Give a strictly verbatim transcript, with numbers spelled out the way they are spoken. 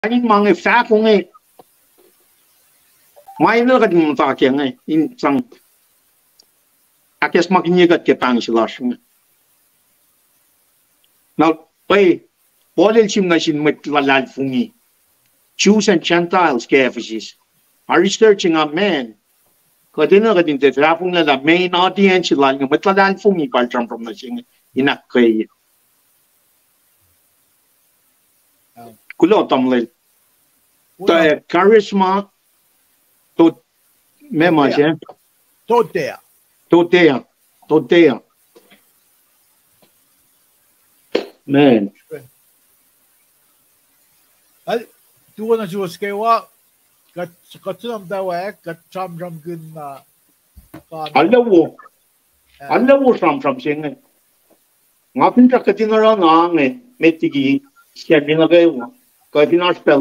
Kain in ma inge fahko inge. Ma inge kuht in muhta ke inge, in sang ahkacsmakihnye kuht ke pahng se lasr inge. Na, pwacye, Paul el sihm nuh sin mwet luhlahlfongi, Jews and Gentiles ke Ephesus. A research nga, man, kuht enenuh kuht in tiac fahfonglac lah main audience lal inge mwet luhlahlfongi pa el sramsram nuh se inge, in ahkkweye. Kuloh tamuhlwel. Tuh charisma, to, meac ma se, totea, totea, totea. Man, tuo nuh suwos kwewa, kuht, kuht suhnamtawak, kuht sramsramkihn, uh, arlac wo, arlac wo sramsram se inge. Nga finsrak kuht in oruh na inge met liki sacnri nuh kwewa, kuh fin oasr pacl